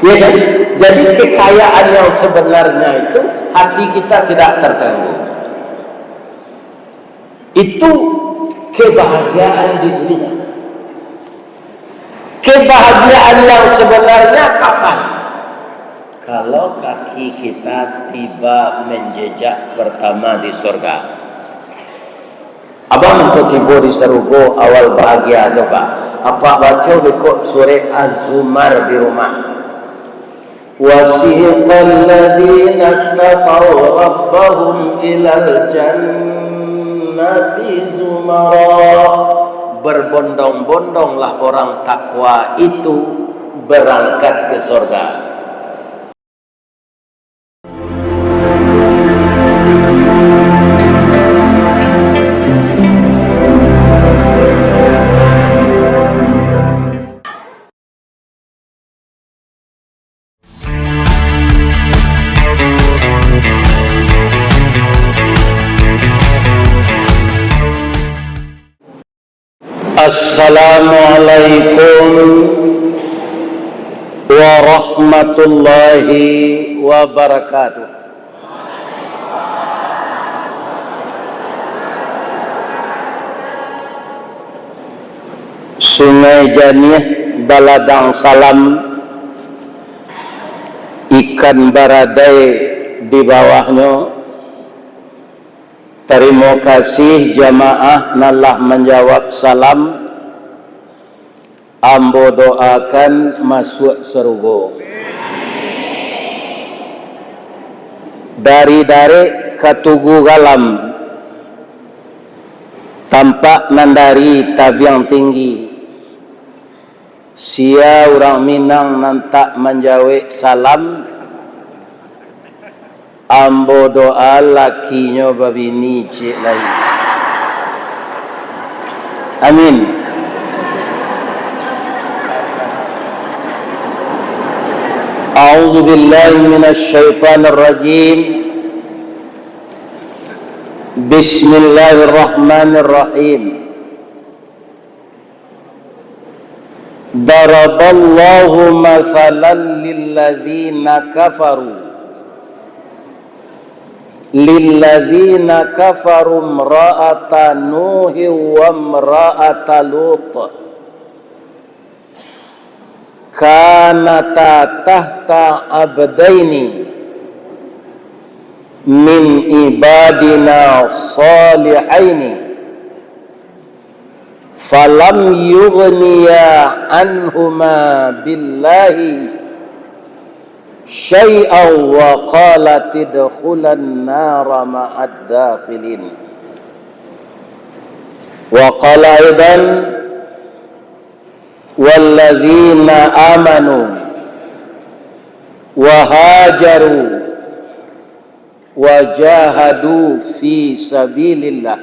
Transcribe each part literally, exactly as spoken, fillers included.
Ya kan? Jadi, kekayaan yang sebenarnya itu, hati kita tidak terganggu. Itu kebahagiaan di dunia. Kebahagiaan yang sebenarnya kapan? Kalau kaki kita tiba menjejak pertama di surga. Abang ko tibo di sarugo, awal bahagia tu, Pak. Apak baco beko surek Az-Zumar di rumah. وسيق الذين اتقوا ربهم إلى الجنة زمرا. Berbondong-bondonglah orang takwa itu berangkat ke surga. Assalamualaikum warahmatullahi wabarakatuh. Sungai Janiah baladang salam, ikan baradai di bawahnyo. Tarimo kasih jamaah nan lah manjawab salam. Ambo doakan masuak sarugo. Dari Darek ka Tugu Galam, tampak nan dari Tabiang Tinggi, sia urang Minang nan tak manjawek salam, ambo doa lakinyo babini ciek lai. Amin. A'udzubillahi minasyaitonirrajim. Bismillahirrahmanirrahim. ضرب الله مثلا للذين كفروا للذين كفروا امرأتا نوح وامرأتا لوط كانتا تحت عبدين من عبادنا الصالحين فلم يغنيا عنهما بالله شيئا وقالا ادخلا النار مع الداخلين. وقال أيضا: والذين آمنوا وهاجروا وجاهدوا في سبيل الله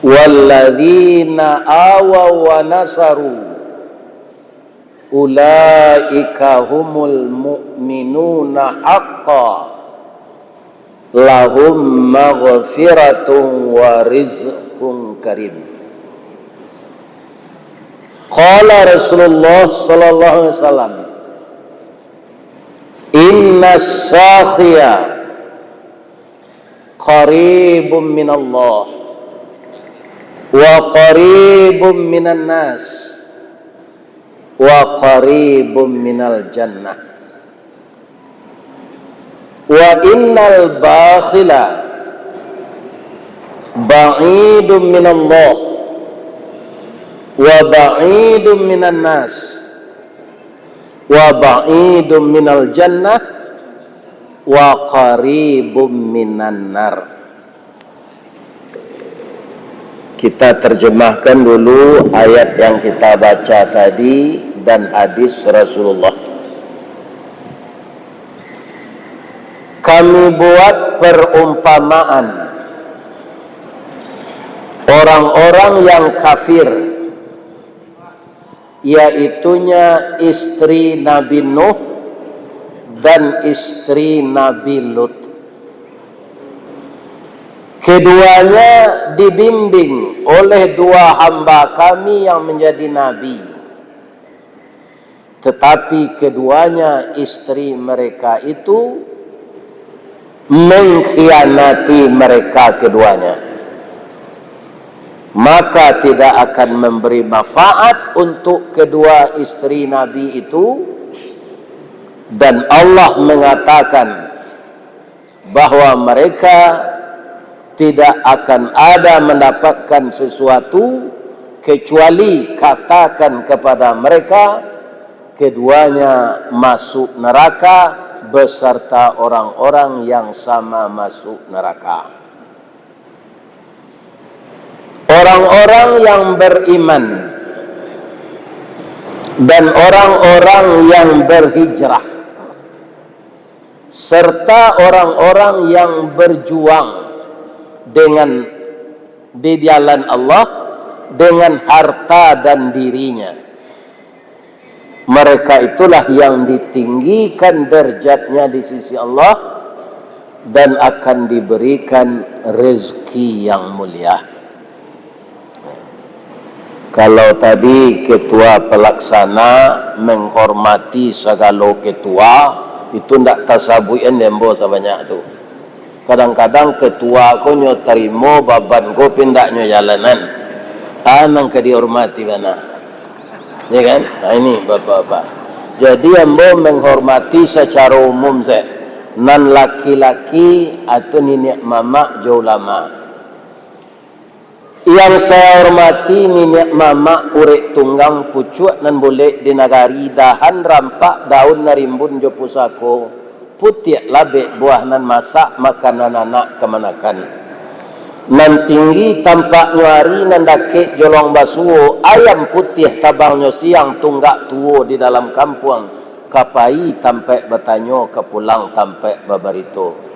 والذين آووا ونصروا أولئك هم المؤمنون حقا لهم مغفرة ورزق كريم. قال رسول الله صلى الله عليه وسلم: إن الساخي قريب من الله وقريب من الناس وقريب من الجنة. وإن الباخل بعيد من الله وبعيد من الناس وبعيد من الجنة وقريب من النار. Kita terjemahkan dulu ayat yang kita baca tadi dan hadis Rasulullah. Kami buat perumpamaan orang-orang yang kafir, yaitunya istri Nabi Nuh dan istri Nabi Lut. Keduanya dibimbing oleh dua hamba Kami yang menjadi nabi. Tetapi keduanya istri mereka itu mengkhianati mereka keduanya, maka tidak akan memberi manfaat untuk kedua istri Nabi itu, dan Allah mengatakan bahwa mereka tidak akan ada mendapatkan sesuatu kecuali katakan kepada mereka, keduanya masuk neraka beserta orang-orang yang sama masuk neraka. Orang-orang yang beriman dan orang-orang yang berhijrah serta orang-orang yang berjuang dengan, di jalan Allah dengan harta dan dirinya. Mereka itulah yang ditinggikan derajatnya di sisi Allah dan akan diberikan rezeki yang mulia. Kalau tadi ketua pelaksana menghormati sagalo ketua, itu ndak tasabuikan dek ambo sabanyak tu. Kadang-kadang ketua ko nyo tarimo baban ko, pindak nyo jalanan. Ah, nan ka dihormati bana. Ya kan? Nah, ini bapak-bapak. Jadi ambo menghormati secara umum se. Nan laki-laki atau niniak mamak jo ulama. Yang saya hormati niniak mamak urek tunggang pucuak nan bulek di nagari, dahan rampak daun nan rimbun jo pusako, putiak labek buah nan masak makanan anak kamanakan. Nan tinggi tampaknyo ari, nan dakek jolong basuo, ayam putiah tabangnyo siang, tunggak tuo di dalam kampuang, ka pai tampaik batanyo, ka pulang tampaik babarito.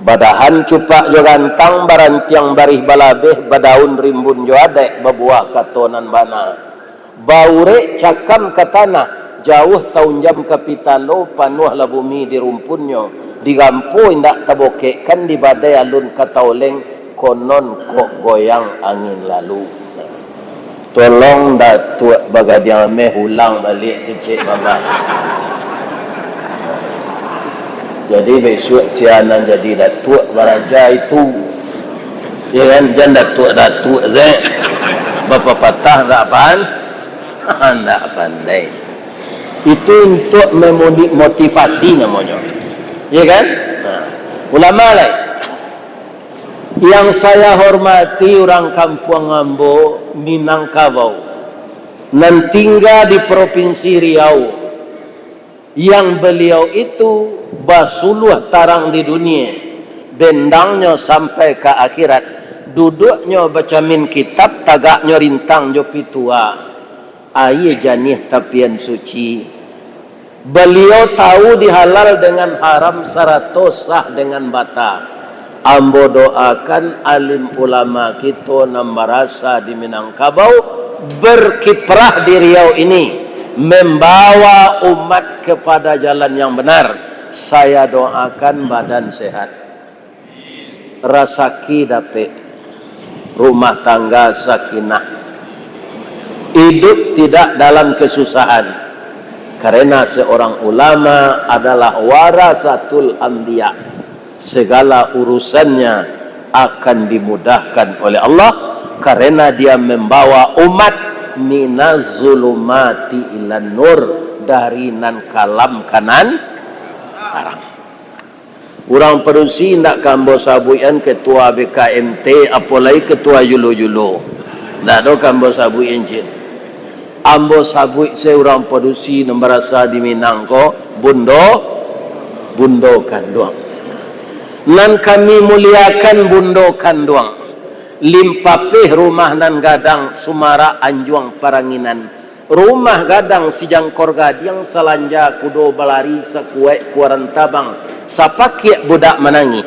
Badahan cupak jo gantang, barantiang barih balabeh, badaun rimbun jo adaik, babuah kato nan bana. Baurek cakam ka tanah, jauah taunjam ka pitalo, panuahlah bumi di rumpunnyo, digampo indak tabokekkan, di badai alun ka taoleng, konon kok goyang angin lalu. Tolong Datuak Bagadiang Ameh ulang baliak kecek mama. Jadi, bisuak sia nan jadi datuak baraja itu, ya kan, jan datuak-datuak se, bapapatah ndak pan-, ndak pandai. Itu untuk memoni-, motivasi namonyo. Ya kan? Nah, ulama lai. Yang saya hormati urang kampuang ambo, Minangkabau, nan tingga di Propinsi Riau, yang beliau itu basuluah tarang di dunia, bendangnyo sampai ka akhirat, duduknyo bacamin kitab, tagaknyo rintang jo pitua, aia janiah tapian suci. Baliau tahu di halal dengan haram, sarato sah dengan bata. Ambo doakan alim ulama kito nan barasa di Minangkabau, berkiprah di Riau ini, membawa umat kepada jalan yang benar. Saya doakan badan sehat, rasaki dapek, rumah tangga sakinah, hidup tidak dalam kesusahan, karena seorang ulama adalah warasatul anbiya. Segala urusannya akan dimudahkan oleh Allah, karena dia membawa umat minaz zulumati ilan nur, dari nan kalam ka nan tarang. Urang padusi indak ka ambo sabuikan ketua B K M T, apo lai ketua julo-julo. Indak doh ka ambo sabuikan, cin. Ambo sabuik se urang padusi nan barasa di Minang ko, bundo, bundo kanduang. Nan kami muliakan bundo kanduang, limpapeh rumah nan gadang, sumarak anjuang paranginan, rumah gadang sijangkor gadiang, salanja kudo balari, sakuaik kuaran tabang, sapakiak budak manangih.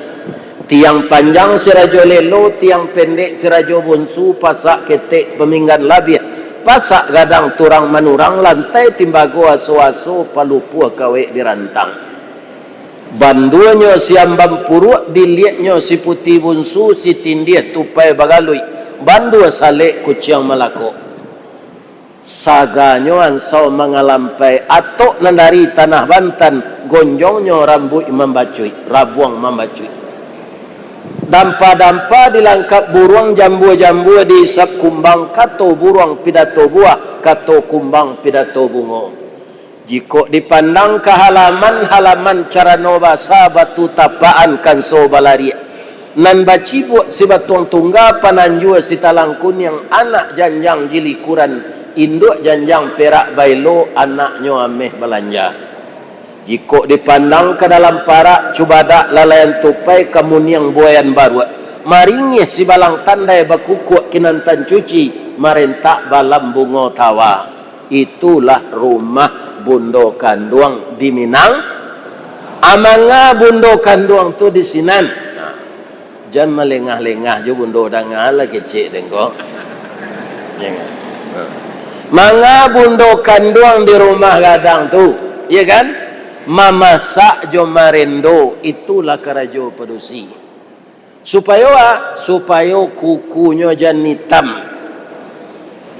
Tiang panjang si Rajo Lelo, tiang pendek si Rajo Bonsu, pasak ketek paminggan labiah, pasak gadang turang manurang, lantai timbago aso-aso, palupuah kawek dirantang. Banduanyo si Ambang Puruak, biliaknyo si Puti Bonsu, si Tindiah Tupai Bagaluik, bandua salek kuciang malakok. Saganyo ansau mangalampai, atok nan dari tanah Bantan, gonjongnyo rambuik mambacuik, rabuang mambacuik. Dampa-dampa dilangkap buruang, jambua-jambua diisap kumbang, kato buruang pidato buah, kato kumbang pidato bungo. Jikok dipandang ka halaman, halaman carano basa, batu tapakan kanso balariak. Nan bacibuak sibatuang tungga, pananjua sitalang kuniang, anak janjang jilikuran, induak janjang perak baelo, anaknyo ameh balanja. Jikok dipandang ka dalam parak, cubadak lalaian tupai, kamuniang buaian baruak, maringih sibalang tandai, bakukuak kinantan cuci, marentak balam bungo tawa. Itulah rumah bundo kanduang di Minang. A manga bundo kanduang tu di sinan. Nah, jan malengah-lengah jo bundo, danga lah kecek dengko. Ya kan? Nah. Manga bundo kanduang di rumah gadang tu, ya kan? Mamasak jo marendo, itulah karajo padusi. Supayo a? Supayo kukunyo jan itam.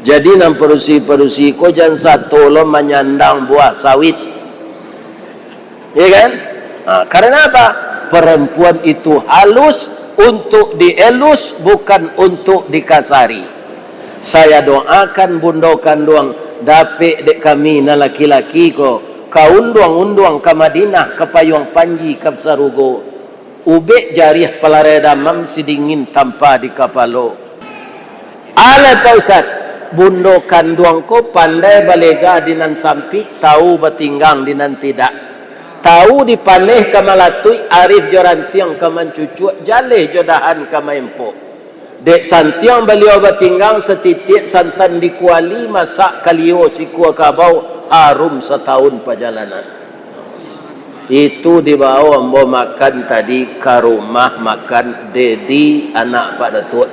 Jadi, nan padusi-padusi ko jan sato lo manyandang buah sawit. Ya kan? Ha, karena apa? Perempuan itu halus untuk dielus, bukan untuk dikasari. Saya doakan bundo kanduang, dapek dek kami nan laki-laki ko, ka unduang-unduang, ka Madinah, ka payuang panji, ka sarugo. Ubek jariah palarai damam, sidingin tampa di kapalo. Alah, Pak Ustaz, bundo kanduang ko pandai balega di nan sampik, tahu batinggang di nan tidak. Tahu dipaneh ka malatuik, arif jo rantiang ka mancucuak, jaleh jo dahan ka maempok. Dek santiang baliau batinggang, satitiak santan di kuali, masak kalio sikua kabau, harum satahun pajalanan. Itu dibawo ambo makan tadi ka rumah makan Dedi, anak Pak Datuak.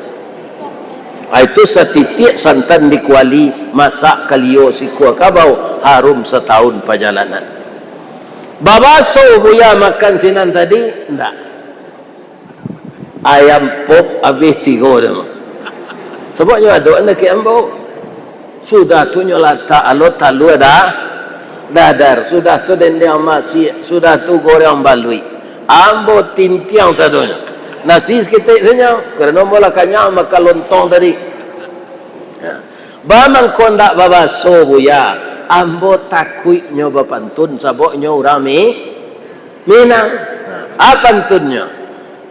Ah, itu satitiak santan di kuali, masak kalio sikua kabau, harum satahun pajalanan. Babaso Buya makan sinan tadi? Ndak. Ayam pop abih tigo tu. Sababnyo ado anak ambo. Sudah tu nyo latak alo talua da-, dadar, sudah tu dendeng masiak, sudah tu goreng baluik. Ambo tintiang sadonyo. Nasi saketek sajo, karano ambo lah kanyang makan lontong tadi. Ya. Ba mangko ndak babaso, Buya? Ambo takuiknyo bapantun, sababnyo urang Mi-, Minang. Nah, a pantunnyo?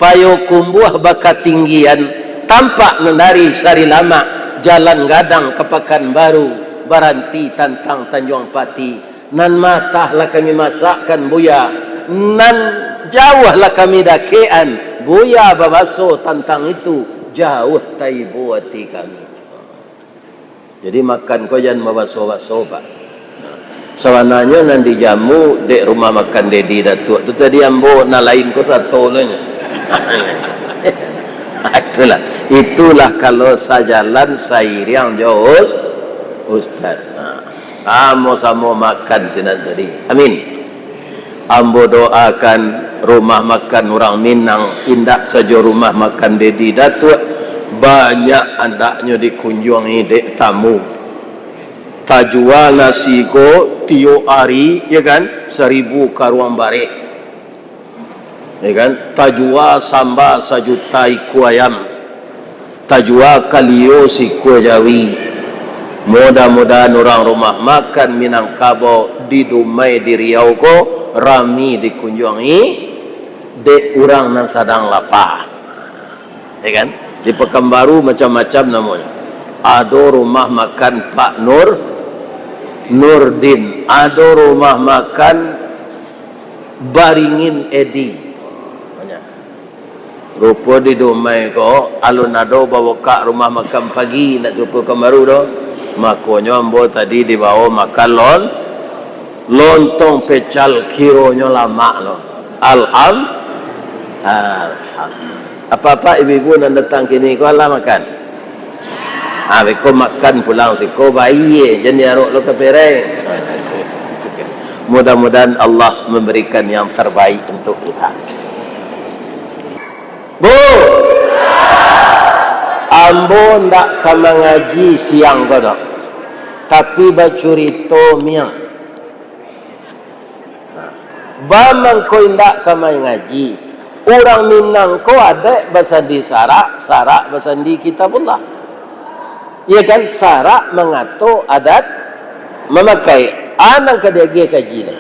Payokumbuah bakatinggian, tampak nan dari Sarilamak, jalan gadang ka Pakanbaru, baranti tantang Tanjuang Pati. Nan matah lah kami masakkan, Buya, nan jauah lah kami dakekan, Buya babaso tantang itu, jauah taibo ati kami. Jadi, makan ko jan babaso-baso, Pak. Sabananyo nan dijamu dek rumah makan Dedi Datuak tu tadi ambo, nan lain ko sato lo nyo. Itulah, itulah kalau sajalan sairiang jo Us-, Ustaz. Nah, samo-samo makan sinan tadi. Amin. Ambo doakan rumah makan urang Minang, indak sajo rumah makan Dedi Datuak, banyak andaknyo dikunjuangi dek tamu. Tajua nasi ko tiok ari, ya kan, saribu karuang bareh. Ya kan? Tajua samba sajuta ikua ayam. Tajua kalio sikua jawi. Mudah-mudahan urang rumah makan Minangkabau di Dumai, di Riau ko rami dikunjuangi dek urang nan sadang lapa. Ya kan? Di Pekanbaru macam-macam namonyo. Ado rumah makan Pak Nur, Nurdin, ado rumah makan Baringin Edi. Banyak. Rupo di Dumai ko, alun ado babukak rumah makan pagi, nak cukup Pekanbaru doh. Makonyo ambo tadi dibawo makan lon-, lontong pecal, kironyo lamak lo. Alham-, alham-, apa-apa ibu-ibu nan datang kini ko lah makan. Ha, beko makan pulang siko, bayie, jan diarok lo ka perai. Mudah-mudahan Allah memberikan yang terbaik untuk kita. Bu, ambo ndak ka mangaji siang ko doh. Tapi bacurito miang. Ba mangko indak ka main ngaji. Urang Minang ko adaik basandi sarak, sarak basandi Kitabullah. Iya kan? Sarak mangato, adat mamakai. A nan ka diagiah kaji lai.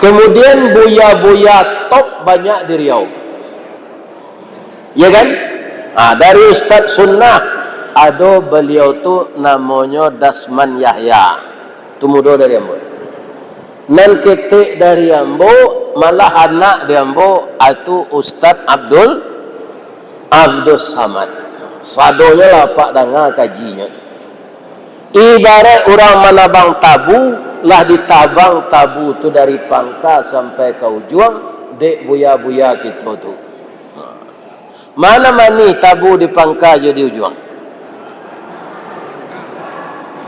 Kemudian buya-buya top banyak di Riau. Ya kan? Ah, dari Ustaz Sunnah, ado beliau tu namonyo Dasman Yahya. Tu mudo dari ambo. Nan ketek dari ambo, malah anak di ambo, atu Ustaz Abdul, Abdul Samad. Sadonyo lah apak danga kajinyo. Ibarat urang manabang tabu, lah ditabang tabu tu dari pangka sampai ka ujuang, dek buya-buya kito tu. Ma nan manih tabu di pangka jo di ujuang?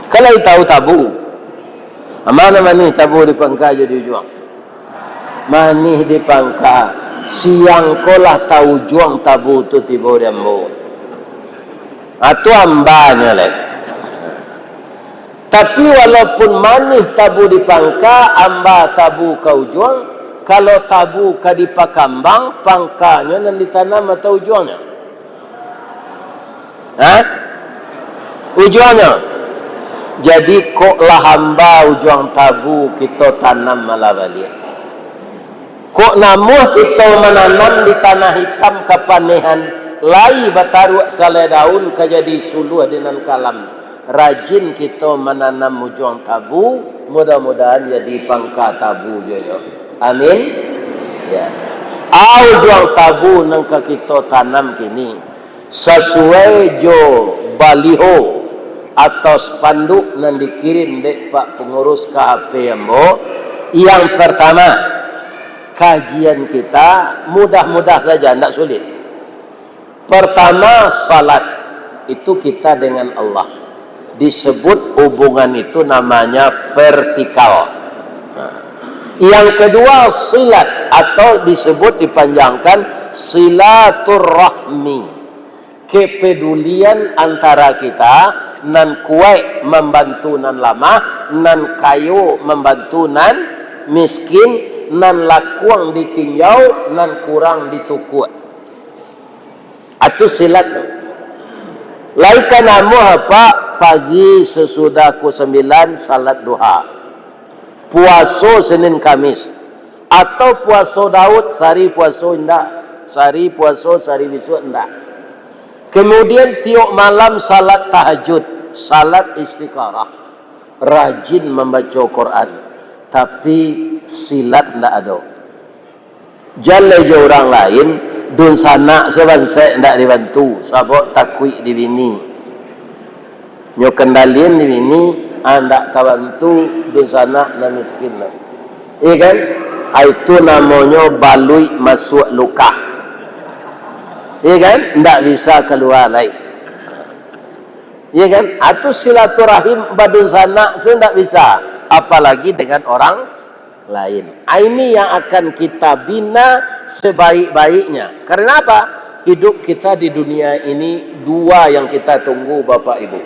Kan lai tahu tabu. Ma nan manih tabu di pangka jo di ujuang? Manih di pangka. Siang ko lah taujuang tabu tu tibo di ambo. Ah, tu ambanyo lai. Tapi walaupun manih tabu di pangka, amba tabu ka ujuang, kalau tabu ka dipakambang, pangkanyo nan ditanam atau ujuangnyo? Ha? Ujuangnyo. Jadi, kok lah amba ujuang tabu, kito tanam malah baliak. Kok namuah kito mananam di tanah itam kapanehan, lai bataruak salai daun ka jadi suluah di nan kalam. Rajin kito mananam ujuang tabu, mudah-mudahan jadi pangka tabu jo nyo. Amin. Ya. A ujuang tabu nan ka kito tanam kini, sasuai jo baliho atau spanduk nan dikirim dek Pak Pengurus ka H P ambo. Yang pertama, kajian kita mudah-mudah saja, ndak sulit. Pertama, salat itu kita dengan Allah. Disebut hubungan itu namanya vertikal. Nah, yang kedua, silat atau disebut dipanjangkan silaturrahmi. Kepedulian antara kita, nan kuaik mambantu nan lamah, nan kayo mambantu nan miskin, nan lakuang ditinjau, nan kurang ditukuak. Atu silat tu. Lai ka namuah apak pagi sasudah pukul sambilan salat duha. Puaso Senin Kamis. Atau puaso Daud, sari puaso indak. Sari puaso, sari bisuak indak. Kemudian tiok malam salat tahajud, salat istikharah. Rajin mambaco Quran. Tapi silat ndak ado. Jan lai jo urang lain, dunsanak sabansek ndak dibantu, sabab takuik di bini. Nyo kendalian di bini, ah, ndak tabantu dunsanak nan miskin tu. Iya kan? Ah, itu namonyo baluik masuak lukah. Iya kan? Ndak bisa kalua lai. Iya kan? Atu silaturahim badunsanak se ndak bisa, apalagi dengan orang lain. Ah, ini yang akan kita bina sebaik-baiknya. Karena apa? Hidup kita di dunia ini dua yang kita tunggu, Bapak Ibu.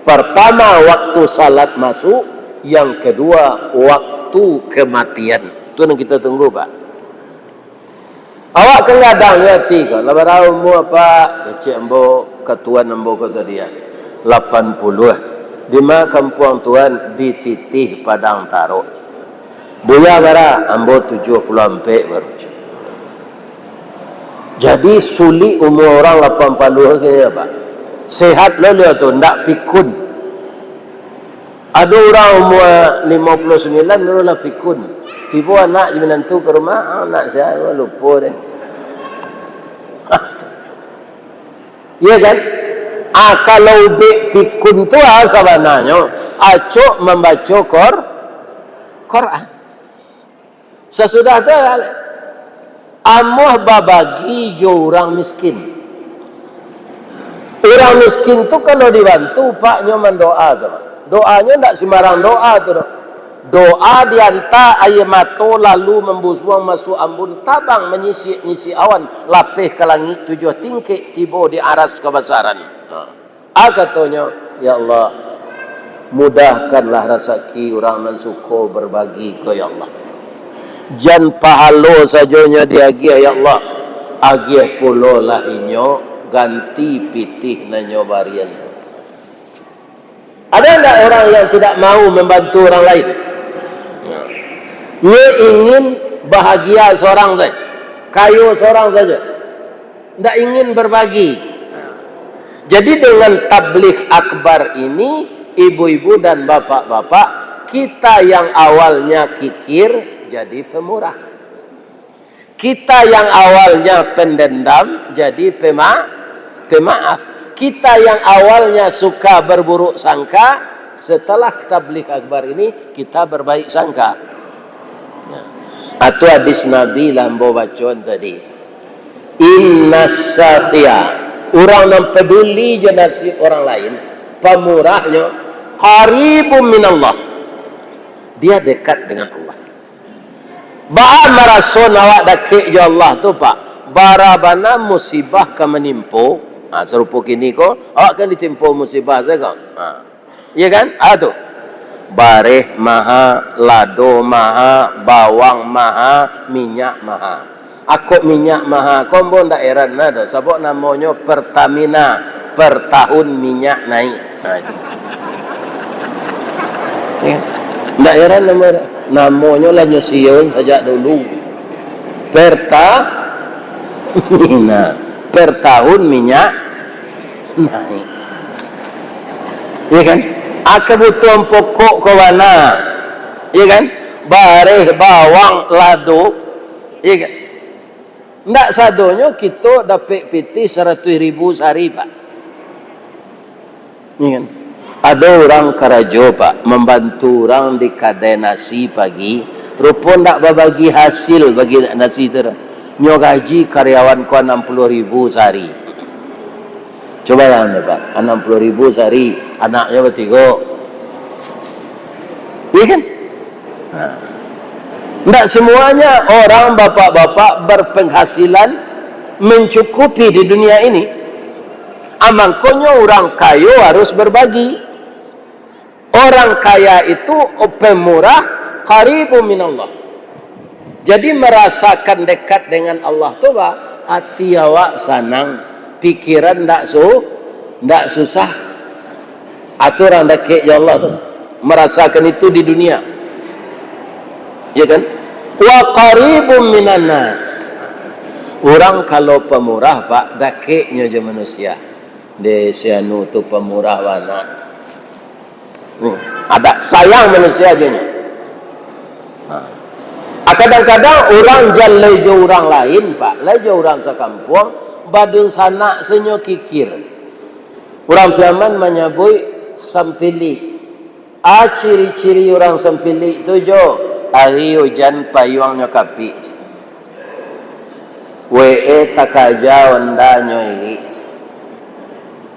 Pertama, waktu salat masuk. Yang kedua, waktu kematian. Itu yang kita tunggu, Pak. Awak kan gadang jo ati ko, lah bara umua, Pak? Kecek ambo ka tuan ambo ko tadi, ah, lapan puluah. Di ma kampuang tuan? Di Titih Padang Tarok. Buya bara? Ambo tujuah puluah ampek baru. Jadi, sulik umua urang lapan puluah kini, Pak. Sehat lo liau tu, ndak pikun. Ado urang umua limo puluah sambilan baru lah pikun. Tibo anak jo minantu ka rumah, "Ah, anak sia, lupo deh." Iya kan? Ah, kalau ubek pikun tu, ah, sabananyo acok mambaco Qur-, Quran. Sasudah tu, amuah babagi jo urang miskin. Urang miskin tu kalau dibantu, Pak, nyo mandoa tu. Doanyo ndak sembarang doa tu doh. Doa dianta aia mato lalu mambusuang masuak ambun, tabang manyisik-nyisik awan, lapeh ka langik tujuah tingkek, tibo di aras kabasaran. Ha. A katonyo, "Ya Allah, Mudahkanlah rasaki urang nan suko berbagi ko, ya Allah. Jan pahalo sajonyo diagiah, ya Allah. Agiah pulolah inyo ganti pitih nan nyo barian tu. Ada ndak orang yang tidak mau membantu orang lain? Nyo ingin bahagia seorang saja, kayo seorang saja. Ndak ingin berbagi. Jadi dengan tabligh akbar ini, ibu-ibu dan bapak-bapak, kita yang awalnya kikir jadi pemurah. Kita yang awalnya pendendam jadi pema-, pemaaf. Kita yang awalnya suka berburuk sangka, setelah tabligh akbar ini kita berbaik sangka. Nah, atu hadis Nabi lah ambo bacoan tadi. Innas sakhia, urang nan peduli jo nasib orang lain, pamurahnyo, qaribun minallah. Dia dekat dengan Allah. Baa maraso awak dakek jo Allah tu, Pak? Bara bana musibah ka manimpo. Ha, sarupo kini ko, awak kan ditimpo musibah sajo ko. Ha. Iya kan? Ah, tu. Bareh maha, lado maha, bawang maha, minyak maha. Ako minyak maha ko, ambo ndak heran lah tu, sabab namonyo Pertamina, per tahun minyak naik. Ha, itu. Ya. Ndak heran namo, namonyo lah nyo siun sajak dulu. Pertamina, per tahun minyak naik. Iya kan? Ah, kebutuhan pokok ko bana. Iya kan? Bareh, bawang, lado. Iya kan? Ndak sadonyo kito dapek pitih saratuih ribu sahari, Pak. Iya kan? Ado urang karajo, Pak, mambantu urang di kadai nasi pagi, rupo ndak babagi hasil bagi nasi tu doh. Nyo gaji karyawan ko anam puluah ribu sahari. Cubo bayangkan, Pak, anam puluah ribu sahari, anaknyo batigo. Iya kan? Nah, ndak semuanya orang bapak-bapak berpenghasilan mencukupi di dunia ini. Ah, mangkonyo urang kayo harus berbagi. Orang kaya itu pemurah, qaribun minallah. Jadi, merasakan dekat dengan Allah tu, bah, hati awak sanang, pikiran ndak su-, ndak susah. Atu urang dakek jo Allah tu, merasakan itu di dunia. Ya kan? Wa qaribun minan nas. Urang kalau pamurah, Pak, dakeknyo jo manusia. Deh, si anu tu pamurah bana. Hmm, ado sayang manusia aja nyo. Ha. Ah, kadang-kadang urang jan lai jo urang lain, Pak, lai jo urang sakampuang, badunsanak se nyo kikir. Urang Piaman manyabuik sampilik. Ah, ciri-ciri urang sampilik tu jo, ari ujan payuangnyo kapik. Wee takaja ondanyo irik.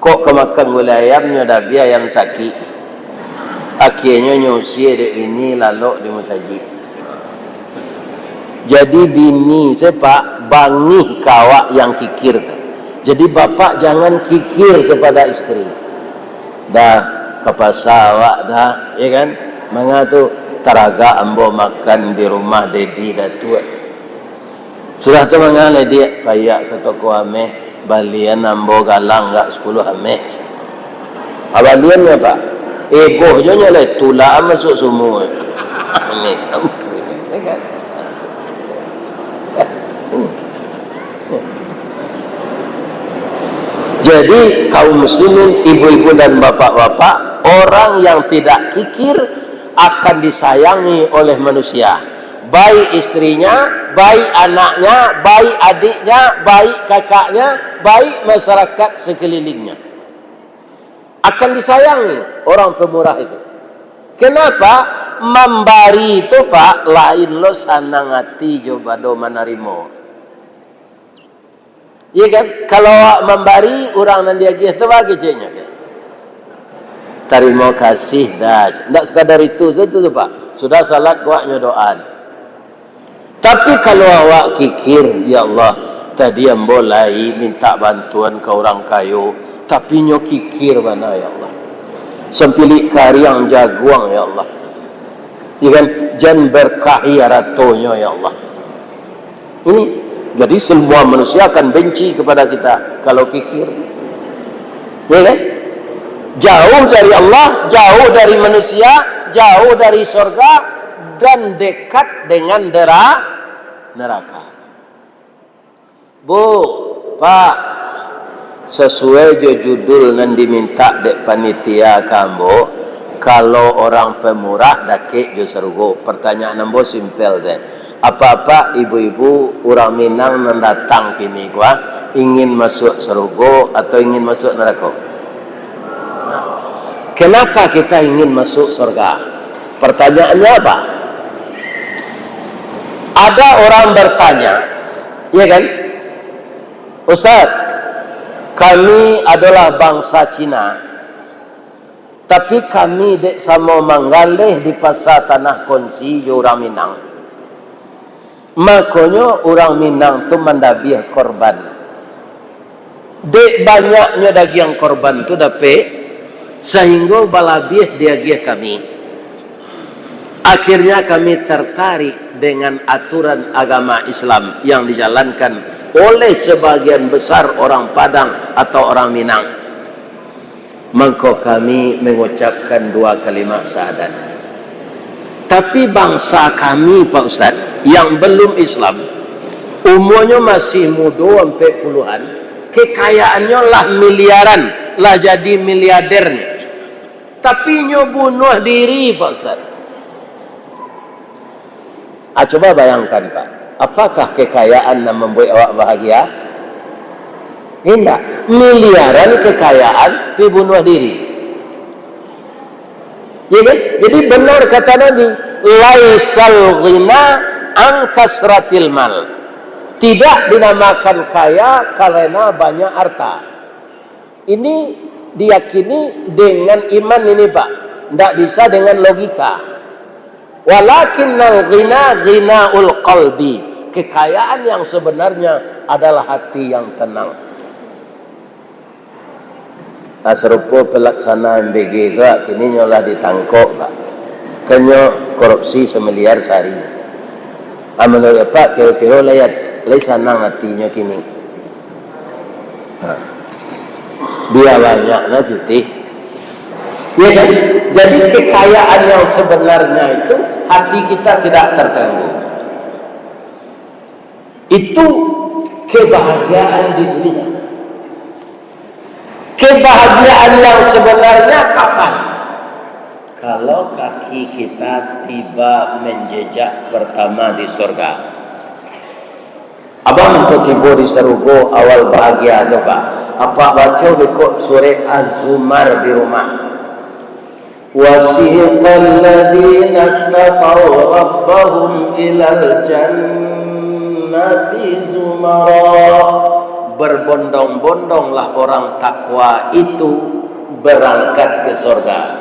Kok ka makan gulai ayam nyo dabiah ayam sakik. Akienyo nyo usie dek bini lalok di musajik. Jadi bini se, Pak, bangih ka awak yang kikir tu. Jadi bapak jangan kikir kepada isteri. Dah, ka pasa awak dah, ya kan? Manga tu, taragak ambo makan di rumah Dedi Datuak. Sudah tu manga lai, Diak, payiak ka toko ameh, balian ambo galang agak sapuluah ameh. Ah, baliannyo, Pak? Eboh jo nyo lai, tulak masuak sumua. Ameh. Jadi, kaum muslimin, ibu-ibu dan bapak-bapak, orang yang tidak kikir akan disayangi oleh manusia. Baik istrinya, baik anaknya, baik adiknya, baik kakaknya, baik masyarakat sekelilingnya. Akan disayangi orang pemurah itu. Kenapa? Mambari tu, Pak, lain lo sanang ati jo bado manarimo. Iya kan? Kalau awak mambari, urang nan diagiah tu baa keceknyo, kan? Tarimo kasih dah. Ndak sekadar itu saja tu, Pak. Sudah salat, awak nyo doa. Tapi kalau awak kikir, "Ya Allah, tadi ambo lai minta bantuan ka urang kayo, tapi nyo kikir bana, ya Allah." Sampilik kariang jaguang, ya Allah. Ya kan? Jan berkahi aratonyo, ya Allah. Ini, jadi semua manusia akan benci kepada kita kalau kikir. Ya kan? Jauh dari Allah, jauh dari manusia, jauh dari sorga, dan dekat dengan dera-, neraka. Bu, Pak, sasuai jo judul nan dimintak dek panitia ka ambo, kalau orang pemurah dakek jo sarugo. Pertanyaan ambo simpel se. Apak-apak ibu-ibu urang Minang nan datang kini ko, ingin masuk sarugo atau ingin masuk narako? Kenapa kita ingin masuk surga? Pertanyaannya apa? Ada orang bertanya, ya kan? "Ustaz, kami adalah bangsa Cina, tapi kami dek samo manggaleh di Pasa Tanah Konsi jo urang Minang. Makonyo urang Minang tu mandabiah korban. Dek banyaknyo dagiang korban tu dapek, sahinggo balabiah diagiah kami. Akhirnya kami tertarik dengan aturan agama Islam yang dijalankan oleh sebagian besar orang Padang atau orang Minang. Mangko kami mengucapkan dua kalimat syahadat. Tapi bangsa kami, Pak Ustaz, yang belum Islam, umurnyo masih mudo, ampek puluhan, kekayaannyo lah miliaran, lah jadi miliadernyo. Tapi inyo bunuh diri, Pak Ustaz." Ah, coba bayangkan, Pak. Apakah kekayaan nan mambuek awak bahagia? Indak. Miliaran kekayaan, tapi bunuh diri. Ya kan? Jadi benar kata Nabi, "Laisal ghina an kasratil mal." Tidak dinamakan kaya karena banyak harta. Ini diyakini dengan iman ini, Pak. Ndak bisa dengan logika. "Walakinnal ghina ghinaul qalbi." Kekayaan yang sebenarnya adalah hati yang tenang. Nah, sarupo pelaksana M B G ko, kini nyo lah ditangkok, Pak. Kan nyo korupsi samiliar sahari. Ah, manuruik Apak, kiro-kiro lai, lai sanang atinyo kini? Ha. Bia banyak lah pitih. Ya kan? Jadi kekayaan yang sebenarnya itu hati kita tidak terganggu. Itu kebahagiaan di dunia. Kebahagiaan yang sebenarnya kapan? Kalau kaki kita tiba menjejak pertama di sorga. Abang ko tibo di sarugo, awal bahagia tu, Pak. Apak baco beko surek Az-Zumar di rumah. "Wasiqal ladzina taqaw rabbahum ilal jannati zumara." Berbondong-bondonglah orang takwa itu berangkat ke sorga.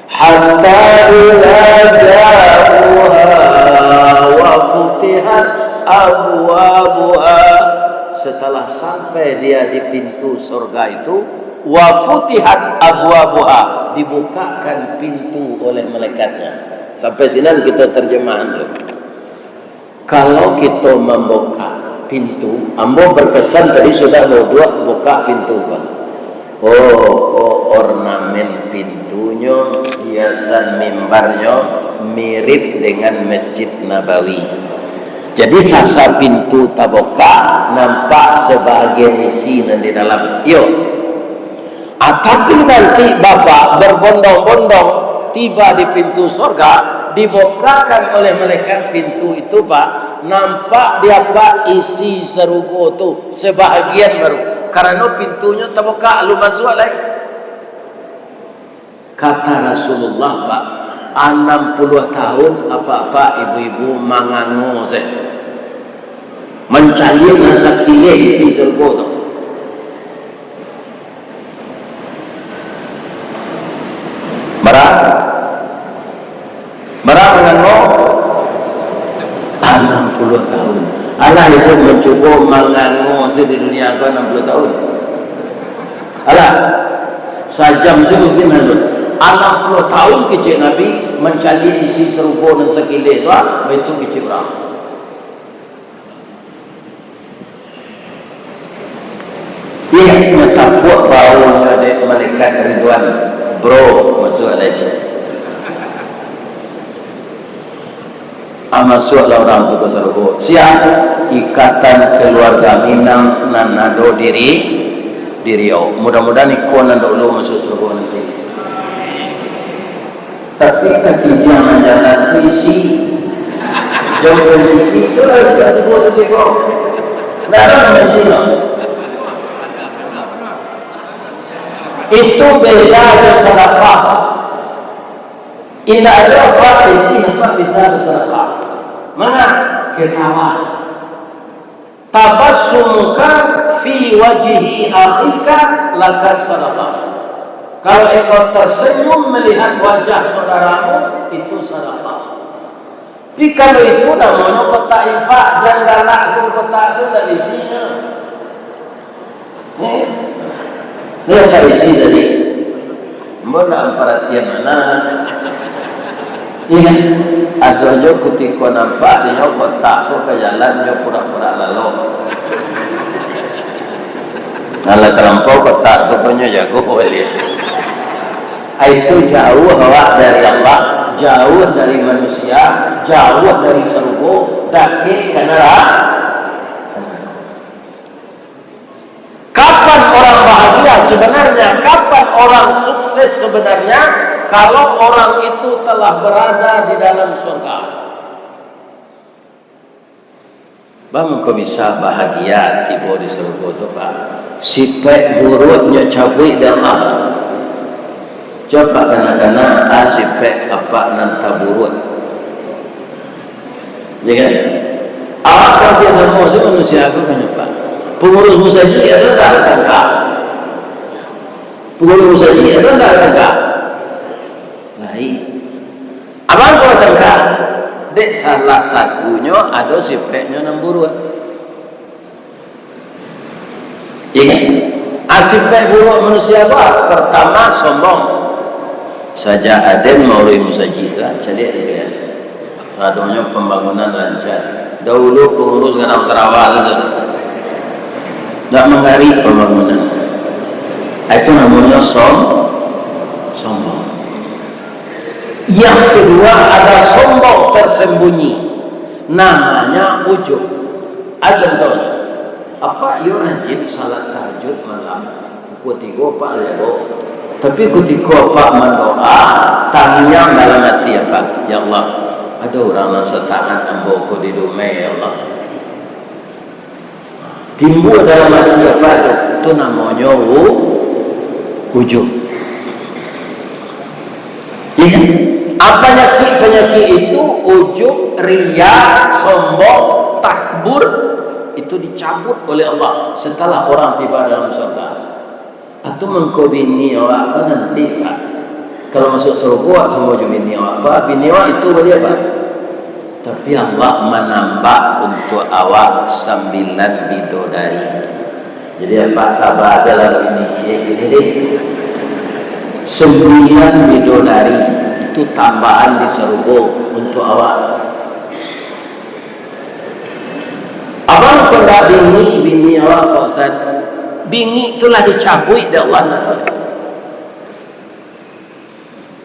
"Hatta idza ja'uha wa futihat abwabuha." Setelah sampai dia di pintu sorga itu, "wa futihat abwabuha," dibukakan pintu oleh malaikatnya. Sampai sinan kita terjemahan dulu. Kalau kito mambukak pintu, ambo berpesan tadi sudah mauduak bukak pintu, Bang. Oh, ko ornamen pintunyo, hiasan mimbarnyo mirip dengan Masjid Nabawi. Jadi, sasa pintu tabukak, nampak sabahagian isi nan di dalam. Iyo. Ah, tapi nanti Bapak berbondong-bondong tiba di pintu sorga, dibukakan oleh malaikat pintu itu, Pak, nampak di Apak isi sarugo tu sebahagian baru. Karano pintunyo tabukak, alun masuak lai. Kata Rasulullah, Pak, anam puluah tahun Apak-apak, Ibu-ibu mangango sajo. Mancaliak nan sakileh isi sarugo tu. Bara? Bara mangango? Anam puluah tahun. Alah, itu mancubo mangango se di dunia ko anam puluah tahun. Alah. Sajam se mungkin alun. Anam puluah tahun kecek Nabi mancaliak isi sarugo nan sakileh tu, ah, baitu kecek urang. Ih, nyo tapuak baunyo dek malaikat Ridwan. Bro, masuak lai, cek. Ah, masuaklah urang tu ka sarugo. Sia, ikatan kaluarga Minang nan ado diri, diri awak. Mudah-mudahan iko nan dahulu masuak sarugo nanti. Tapi katidiang nan jalan tu isi. Jauh dari situ, itulah kita tunggu tu siko. Nah, isi no. Itu beda jo sadakah. Indak ado apak pitih apak bisa basadakah. Manga? Ketawa. Tabassumuka fi wajhi akhika laka sadakah. Kalau engkau tersenyum melihat wajah saudaramu, itu sadakah. Tapi kalau itu namonyo kotak infak, jan galak sudah kotak tu, ndak ada isinyo. Eh, ni yang tak isi tadi. Ambo nak paratian mana? Iya. Ado jo kutiko nampak dinyo kotak tu ka jalan nyo pura-pura lalok. Nah, lah talampau kotak tu, punyo jago baliak. Ai tu jauah awak dari Allah, jauah dari manusia, jauah dari sarugo, dakek ka narako. Kapan orang bahagia sebenarnya? Kapan orang sukses sebenarnya? Kalau orang itu telah berada di dalam surga. Baa mangko bisa bahagia tibo di sarugo tu, Pak? Sipaik buruaknyo cabuik dek Allah. Cubo, Pak, kana-kana, a sipaik apak nan taburuak. Ya kan? Awak kan biasa samo se manusia ko kan, Pak. Pangurus musajik ado ndak batangka? Pangurus musajik ado ndak batangka? Lain. Abang ko batangka? Dek salah satunyo ado sipaiknyo nan buruak. Iya kan? A sipaik buruak manusia ko, partamo sombong. Sajak aden mauruih musajik tu, caliak dek den. Sadonyo pambangunan lancar. Dahulu pangurus Gadang Sarawa tu, ndak manggarik pambangunan. Itu namonyo som-, sombong. Yang kedua, ada sombong tersembunyi, namanya ujub. A, contohnyo, apak iyo rajin salat tahajud malam, pukua tigo apak lah jago. Tapi kutiko apak mandoa, tangiang dalam ati apak, "Ya Allah, ado urang nan sataat ambo ko di rumah, ya Allah." Timbua dalam ati apak tu, tu namonyo u-, ujub. Iya kan? A, panyakik-panyakik itu, ujub, riya, sombong, takbur, itu dicabut oleh Allah setelah orang tiba dalam surga. Atau mangko bini awak ko nanti, Pak, kalau masuak sarugo awak samo jo bini awak, Pak, bini awak itu baliak, Pak. Tapi Allah manambah untuak awak sambilan bidodari. Jadi, apak saba sajolah bini ciek ini deh. Sambilan bidodari itu tambahan di sarugo untuak awak. Abang ko ndak bingik bini awak, Pak Ustaz? Bingik tu lah dicabuik dek Allah.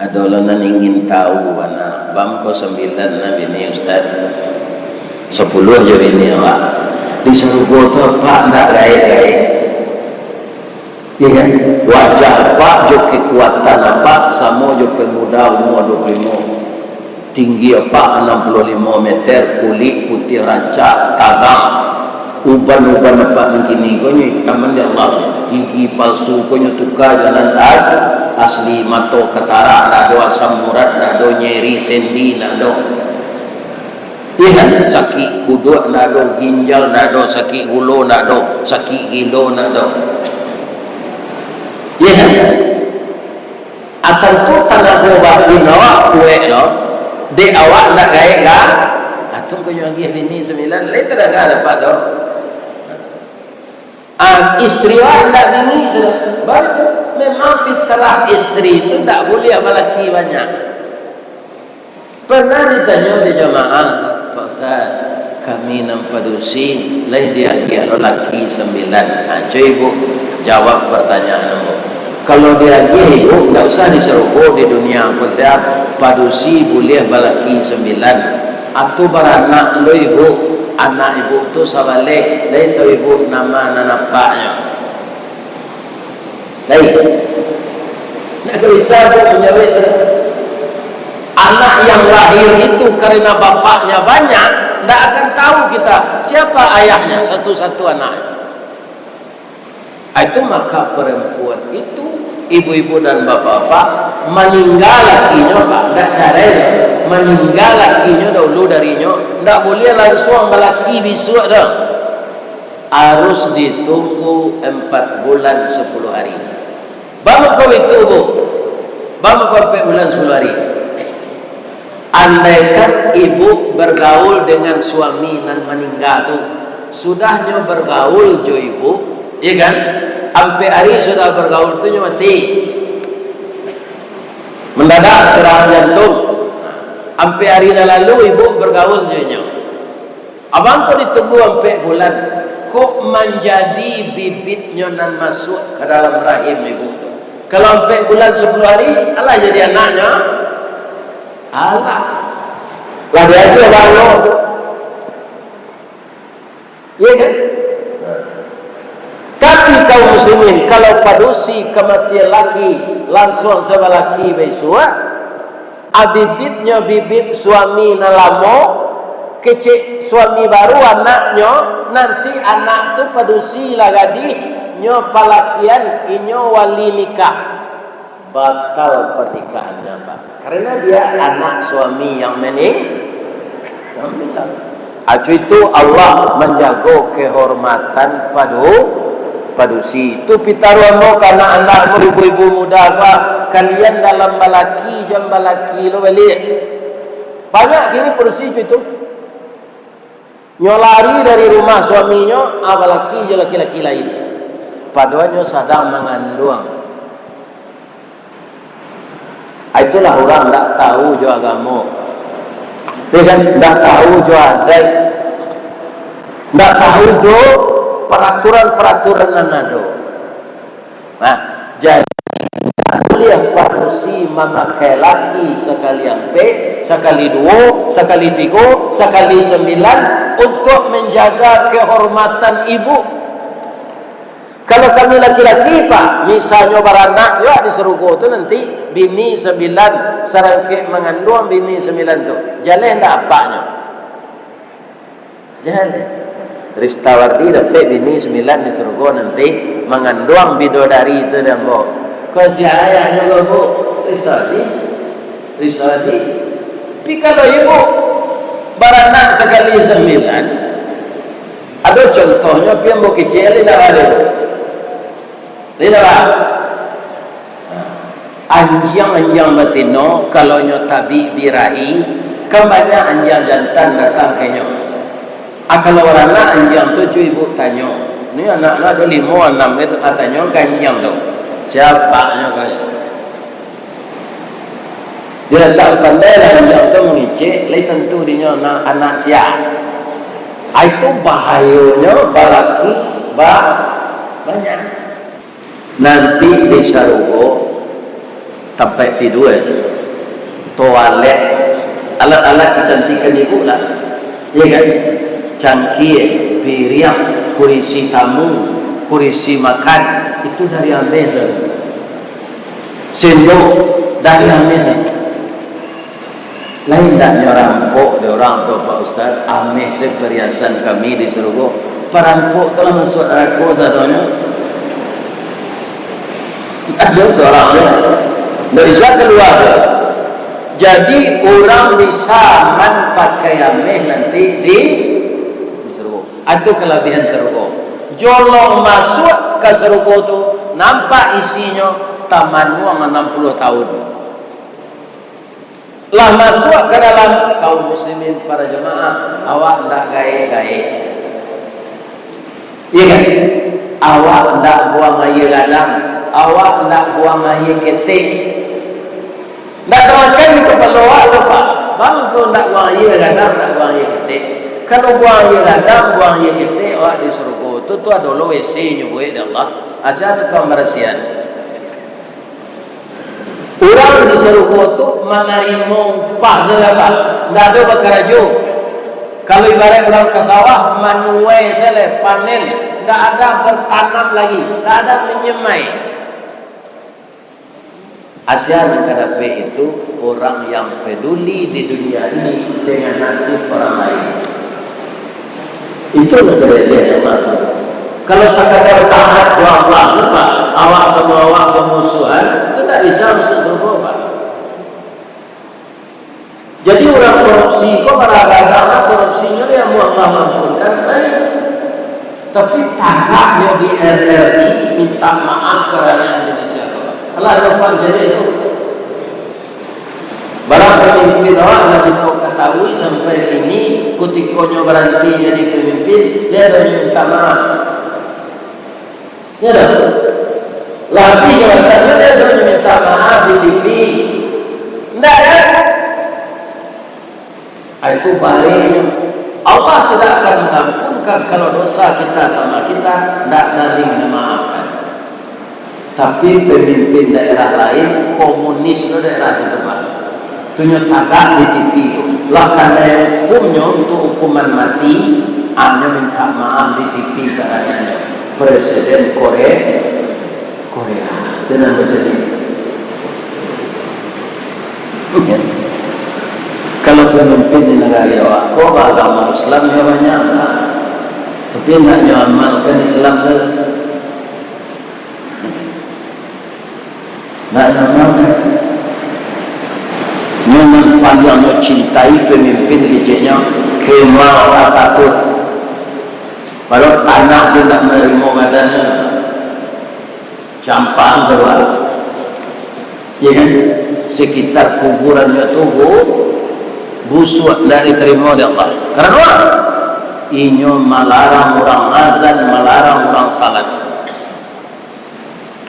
Ado lo nan ingin tahu bana, bang ko sambilan nah bini Ustaz, sapuluah jo bini awak. Di sarugo tu apak ndak gaek-gaek. Iya kan? Wajah apak jo kekuatan apak samo jo pemuda umua dua puluh limo. Tinggi apak anam puluah limo meter, kulik putiah rancak, tagang. Uban-uban apak nan kini ko nyo itaman dek Allah. Gigi palsu ko nyo tuka jo nan as-, asli. Mato katarak ndak ado, asam urat ndak ado, nyeri sendi ndak ado. Iya kan? Sakik kuduak ndak ado, ginjal ndak ado, sakik gulo ndak ado, sakik gilo ndak ado. Iya kan? Atau tu tanago batin awak kuek lo, dek awak ndak gaek ga? Atau ko nyo agiah bini sambilan, lai tadanga dapek tu. Ah, istri awak ndak bingik tu, baru tu. Memang fitrah istri tu ndak buliah balaki banyak. Pernah ditanyo di jamaah, "Pak Ustaz, kami nan padusi, lai diagiah lo laki sambilan?" Ha, cubo ibu jawab partanyaan ambo. Kalau diagiah ibu, ndak usah di sarugo, di dunia ko, padusi buliah balaki sambilan. Atau baranak lo ibu, anak ibu tu sabaleh, lai tau ibu nama nan apaknyo. Baik. Ndak ka bisa tu manjawab tu. Anak yang lahir itu karena bapaknya banyak, ndak akan tahu kita siapa ayahnya, satu-satu anak. Itu maka perempuan itu, ibu-ibu dan bapak-bapak, maningga lakinyo, Pak, ndak carai, maningga lakinyo dahulu darinyo, ndak buliah lansuang balaki bisuak tu. Harus ditunggu empat bulan sepuluh hari. Baa mangko itu, Bu? Baa mangko ampek bulan sepuluh hari? Andaikan ibu bergaul dengan suami nan maningga tu, sudahnyo bergaul jo ibu, iya kan? Ampek hari sudah bergaul tu nyo mati. Mendadak serangan jantung. Ampek hari nan lalu ibu bergaul jo inyo. Abang ko ditunggu ampek bulan, kok manjadi bibitnyo nan masuak ka dalam rahim ibu tu. Kalau ampek bulan sepuluh hari, alah jadi anaknyo. Alah. Lah diagiah bana tu. Iya kan? Tapi kaum muslimin, kalau padusi kamatian laki, lansuang sabalaki baisuak, a bibitnyo bibit suami nan lamo, kecek suami baru anaknyo, nanti anak tu padusi lah gadih, nyo palakian, inyo wali nikah. Batal pernikahannya, Pak. Karena dia anak suami yang mening-, yang meninggal. Acu itu Allah manjago kehormatan padu-, padusi. Tu pitaruah ambo ka anak-anak, ibu-ibu muda, Pak. Kalian dalam balaki, jan balaki lo baliak. Banyak kini padusi acu itu. Nyo lari dari rumah suaminyo, ah, balaki jo laki-laki lain. Padohal nyo sadang manganduang. Ah, itulah urang ndak tahu jo agamo. Ya kan? Ndak tahu jo adaik. Ndak tahu jo peraturan-peraturan nan ado. Nah, jadi, buliah padusi mamakai laki sakali ampek, sakali duo, sakali tigo, sakali sambilan, untuak manjaga kehormatan ibu. Kalau kami laki-laki, Pak, misalnyo baranak juo di sarugo tu nanti, bini sambilan, sarangkek manganduang bini sambilan tu, jaleh ndak apaknyo? Jan. Ristawardi dapek bini sambilan di sarugo nanti, manganduang bidodari tu dek ambo. Ko sia ayahnyo ko, Bu? Ristawardi. Ristawardi. Tapi kalau ibu baranak sakali sambilan, ado contohnyo, pi ambo kecek, indak ado. Indak, Pak? Anjiang-anjiang batino, kalau nyo tabik birahi, kan banyak anjiang jantan datang ka inyo. Ah, kalau baranak anjiang tu, cubo ibu tanyo. Ni anak lah ado limo, anam gitu, ah, tanyo ka anjiang tu. Sia apaknyo ko? Dia tak pandai lah anjiang tu mangecek, lai tantu dinyo anak, anak sia. Ah, itu bahayonyo balaki ba-, banyak. Nanti di sarugo, tampek tidua, toalet, alat-alat kecantikan ibu lah. Iya kan? Cangkie, piriang, kurisi tamu, kurisi makan, itu dari ameh tu. Sendok, dari ameh tu. Lai ndak nyo rampok dek urang tu, Pak Ustaz? Ameh se pariasan kami di sarugo. Parampok tu lah masuak narako sadonyo. Ado surang tu. Ndak bisa kalua. Jadi, urang bisa aman pakai ameh nanti di, di sarugo. Itu kalabihan sarugo. Jolong masuak ka sarugo tu, nampak isinyo, tamanuang anam puluah tahun. Lah masuak ka dalam, kaum muslimin para jamaah, awak ndak gaek-gaek. Iya kan? Awak ndak buang aia gadang, Awak ndak buang aia ketek. Ndak tamakan di kapalo awak tu, Pak. Bang, kau ndak buang aia gadang, ndak buang aia ketek. Kalau buang aia gadang, buang aia ketek, awak di surugo tu, tu ado lo W C nyo buek dek Allah. Asa tukang barasiahan. Urang di sarugo tu manarimo upah sajo, Pak. Ndak ado bakarajo. Kalau ibarat urang ka sawah, manuai sajo, panen. Ndak ada bertanam lagi, ndak ada menyemai. Hasil nan ka dapek itu, orang yang peduli di dunia ini dengan nasib orang lain. Itu nan kajadian yang masuk. Kalau sakadar taat jo Allah tu, Pak, awak samo awak bamusuahan, itu ndak bisa masuk surga, Pak. Jadi, urang korupsi ko, bara-bara korupsinyo, yo, Allah mampunkan, baik. Tapi, tagaknyo di R R I minta maaf ka rakyat Indonesia ko. Alah, lupa jadi itu. Bara pamimpin awak lah kito katahui sampai kini, kutiko nyo baranti jadi pamimpin, dia ado nyo minta maaf. Ya dah. Lah, tapi jawatannya dia ado nyo minta maaf di T V. Ndak, kan? Ah, itu baiknyo. Allah tidak akan mengampunkan kalau dosa kita sama kita ndak saling memaafkan. Tapi pemimpin daerah lain, komunis tu daerah tu, Pak. Tu nyo tagak di T V tu. Lah kanai hukumnyo tu hukuman mati, anyo minta maaf di T V ka rakyatnyo. Presiden Korea, Korea. Tu nan bacaji. Kalau pemimpin di nagari awak ko baagamo Islam, yo banyak lah. Tapi ndak nyo amalkan Islam tu. Ndak nyaman. Nyo nan paliang nyo cintai pamimpin keceknyo Kemal Atatürk. Walau tanah tu ndak manarimo badannyo. Campaan kalua. Ya kan? Sekitar kuburannyo tu bu-, busuak ndak ditarimo dek Allah. Karano inyo malarang urang azan, malarang urang salat.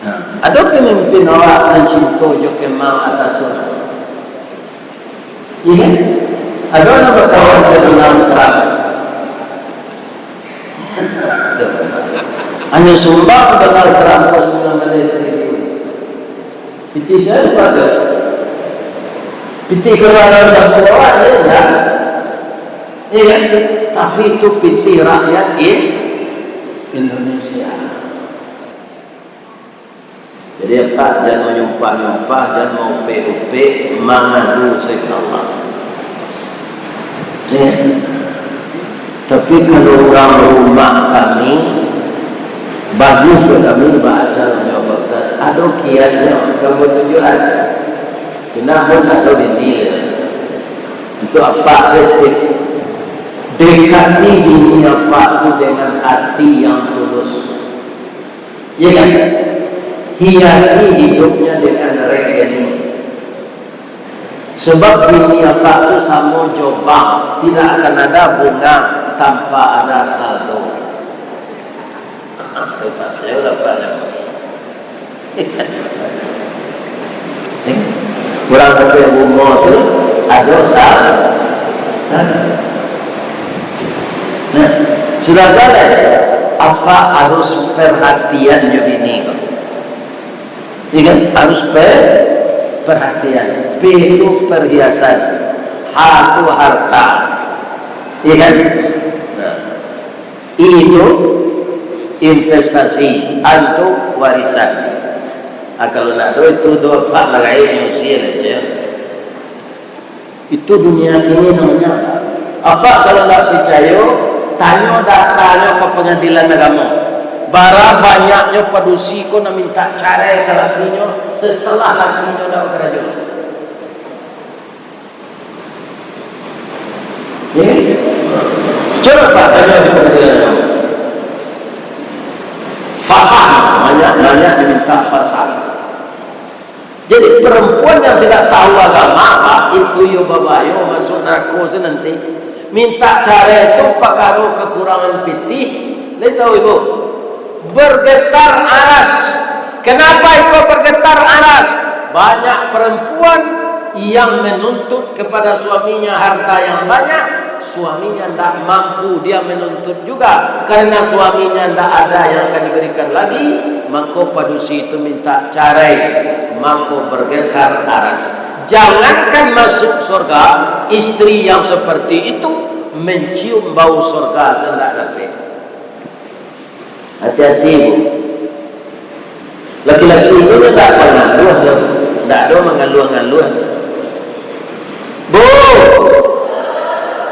Nah, ado pamimpin awak nan cinto jo Kemal Atatürk? Iya kan? Ado nan bakawan jo Donald Trump? Tuh. Hanyo sumbang Donald Trump ko sambilan baleh triliun. Pitih sia tu? Pitih keluarga sabuah awak, iya enggak? Iya kan? Tapi itu pitih rakyat In-, Indonesia. Jadi, Pak, jan manyumpah-nyumpah, jan maupek-upek, mangadu sajo ka Allah. Ya. Tapi kalau urang rumah kami, bagus jo kami baacara nyo, Pak Ustaz. Ado kiatnyo, kamu tujuan. Kena pun ado bini. Untuk apa saya tip? Dekati bini apa tu dengan hati yang tulus. Ya kan? Hiasi hidupnya dengan rekening. Sebab bini apa tu samo jo bank, tidak akan ada bunga tanpa ada saldo. Itu tak jauh lah, Pak. Eh, urang sampai bungo tu ado sa-, sa-, nah, sudah galak, apa harus perhatian jo bini ko? Iya kan? Harus pe-, perhatian. P itu perhiasan, H itu harta. Iya kan? Nah. I itu investasi, A itu warisan. Ah, kalau ndak ado itu doh, Pak, lah gaek nyo usia lah, cek. Itu dunia kini namanya. Apa kalau ndak picayo, tanyo datanyo ka pangadilan agamo. Bara banyaknyo padusi ko nan minta carai ka lakinyo setelah lakinyo ndak bakarajo. Ya. Coba, Pak, tanyo di pangadilan agamo. Fasah, banyak-banyak diminta fasah. Jadi, perempuan yang tidak tahu agama, Pak, itu yo babayo masuk narako se nanti. Minta carai tu pakaro kakurangan pitih. Lai tahu, Ibu? Bergetar aras. Kenapa iko bergetar aras? Banyak perempuan yang menuntut kepada suaminya harta yang banyak, suaminya ndak mampu dia menuntut juga, karena suaminya ndak ada yang akan diberikan lagi, mako padusi itu minta carai, mako bergetar aras. Jangankan masuk surga, istri yang seperti itu mencium bau surga sajo ndak dapek. Hati-hati, Bu. Laki-laki tu ndak mangaluah doh, ndak ado mangaluah-ngaluah. Bu,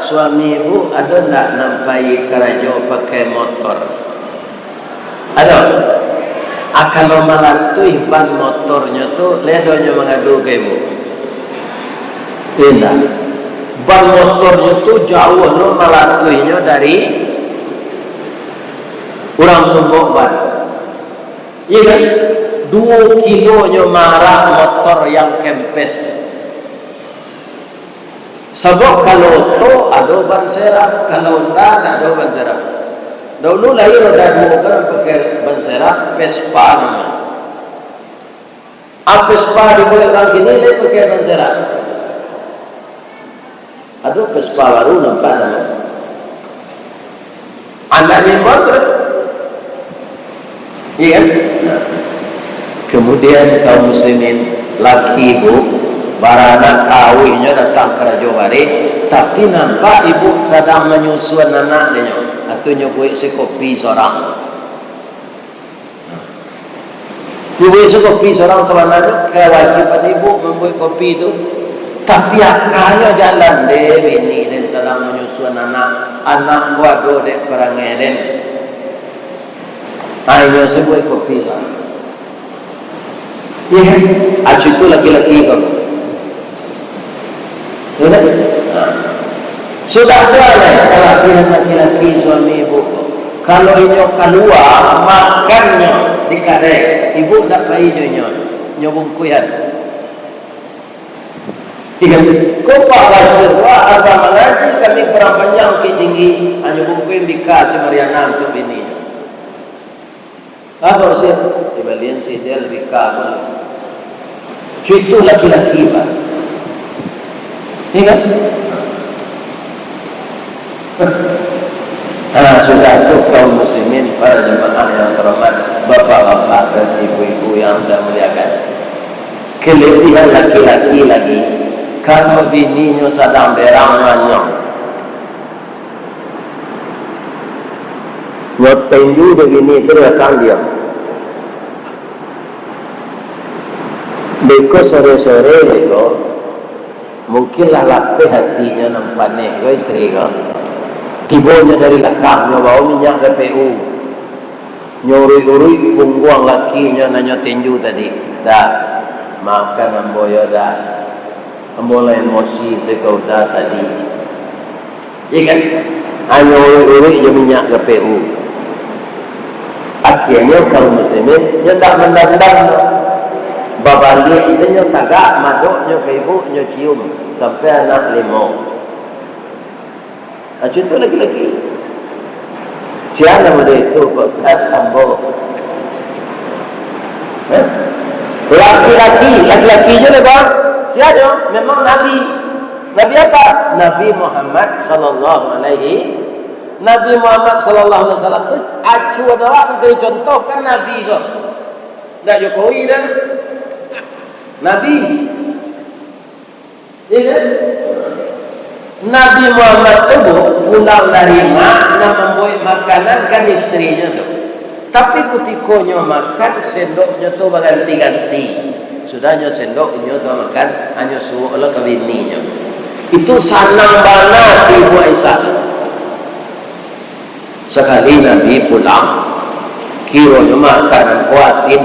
suami Ibu ado ndak nan pai karajo pakai motor? Ado. Ah, kalau malatuih ban motornyo tu, lai ado nyo mangadu ka Ibu? Indak. Ban motornyo tu jauah lo malatuihnyo dari urang numbok ban. Iya kan? Duo kilonyo marak motor yang kempes. Sabab kalau oto ado ban serep, kalau Honda ndak ado ban serep. Dahulu lai roda duo kan pakai ban serep, Vespa namonyo. Ah, Vespa dibuek urang kini lai pakai ban serep. Ado Vespa baru nampak namo. Anak ni motor. Iya kan? Nah. Kemudian kaum muslimin, laki ibu baranak kawihnyo datang karajo bareh, tapi nampak ibu sadang manyusuan anak dinyo. Atunyo buek se kopi sorang. Buek se kopi sorang, sabananyo kawajiban ibu mambuek kopi tu. Tapi akanyo jalan dek bini den sadang manyusuan anak, anak ko ado dek parangai den. Inyo se buek kopi sorang. Iya kan? Acu tu laki-laki ko. Iya kan? Nah. Sudah tu lah kalabiahan laki-laki suami ibu ko. Kalau inyo kalua, makannyo di kadai, ibu ndak pai jo inyo, nyo bungkuihan. Iya kan? Ko Pak Basir, wah, asa mangaji kami Padang Panjang, Bukittinggi, hanyo bungkuihan bika si Mariana untuak bini. Apo, Sir? Dibalian sidel bika ko. Cuitu laki-laki, Pak. Iya kan? Nah, sudah tu kaum muslimin, para jamaah yang terhormat, bapak-bapak dan ibu-ibu yang saya muliakan. Kelebihan laki-laki lagi, kalau bininyo sadang berang manyong, nyo tinju dek bini tu, datang diam. Beko sore-sore beko, mungkin lah lapeh hatinyo nan paneh ko istri ko. Tibonyo dari balakang, nyo bao minyak G P U. Nyo uruik-uruik pungguang lakinyo nan nyo tinju tadi. Dah, maafkan ambo yo, dah. Ambo lah emosi se ka Uda tadi. Iya kan? Hanyo uruik-uruik jo minyak G P U. Akhianyo kaum muslimin, nyo ndak mandandam. Babaliak se nyo tagak, madok nyo ka ibu, nyo cium, sampai anak limo. Ah, contoh laki-laki. Sia nan model itu, Pak Ustaz? Ambo. Hah? Laki-laki, laki-laki je lah, Bang. Sia nyo? Memang Nabi. Nabi apa? Nabi Muhammad sallallahu alaihi, Nabi Muhammad sallallahu alaihi wasallam tu acuan awak ka dicontohkan Nabi ko. Ndak Jokowi dah. Nabi. Iya kan? Nabi Muhammad tu, Bu, pulang dari Mak, nak mambuek makanan kan istrinyo tu. Tapi kutiko nyo makan, sendoknyo tu baganti-ganti. Sudah nyo sendok, inyo tu makan, hanyo suok lo ka bininyo. Itu sanang bana ati Ibu Aisyah. Sakali Nabi pulang, kironyo makanan ko asin.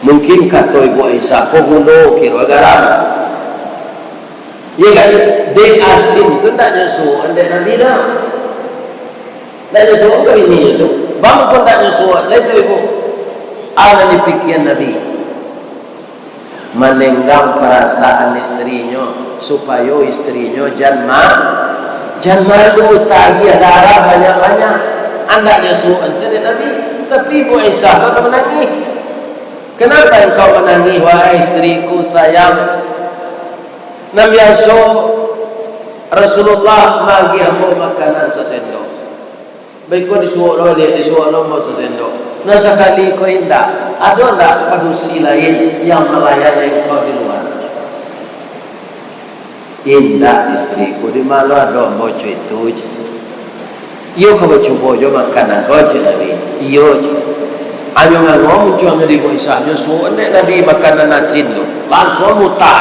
Mungkin kato Ibu Aisyah, ko gulo, kiro garam. Iya kan? Dek asin tu ndak nyo suok dek Nabi dah. Ndak nyo suok ka bininyo tu. Bang ko ndak nyo suok, lai tu Ibu. Apo nan dipikian Nabi? Manenggang parasaan istrinyo, supayo istrinyo jan ma-, jan malu, tagiah garam banyak-banyak. Ndak nyo suok se dek Nabi. Ibu Aisyah tu manangih. "Kenapa engkau menangis, wahai istriku sayang?" Nan biaso Rasulullah maagiah ambo makanan sasendok. Baiko disuok lo dek, disuok lo ambo sasendok. Nan sakali ko indak, ado ndak padusi lain yang malayani engkau di luar? "Indak, istriku, di ma lo ado ambo co itu," cek. "Iyo ka bacubo jo makanan ko," cek Nabi. "Iyo," cek. Anyo ngangong muncuangnyo di Ibu Aisyah, nyo suok dek Nabi makanan asin tu. Lansuang muta.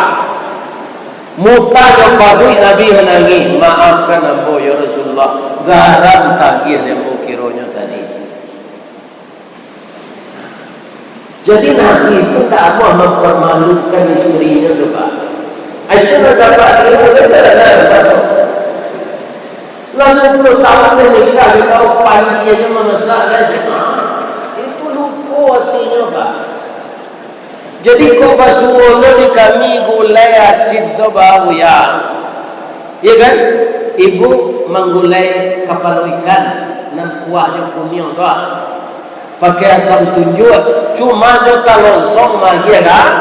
Muta jo paduik Nabi manangih, "Maafkan ambo, ya Rasulullah, garam tagiah dek ambo kironyo tadi," cek. Jadi, Nabi tu tak amuah mempermalukan istrinyo tu, Pak. Itu nak dapat ilmu, dia tak ada apa tu. Lalu puluh tahun dia nikah, dia tahu pandi aja memasak, kan? Itu lupa hatinya, Pak. Jadi, kok basuo lo di kami gulai asin tu, Pak Buya? Iya kan? Ibu manggulai kapalo ikan nan kuahnyo kuniang tu, ah. Pakai asam tunjuak, cuma jo talonsong maagiah ga-,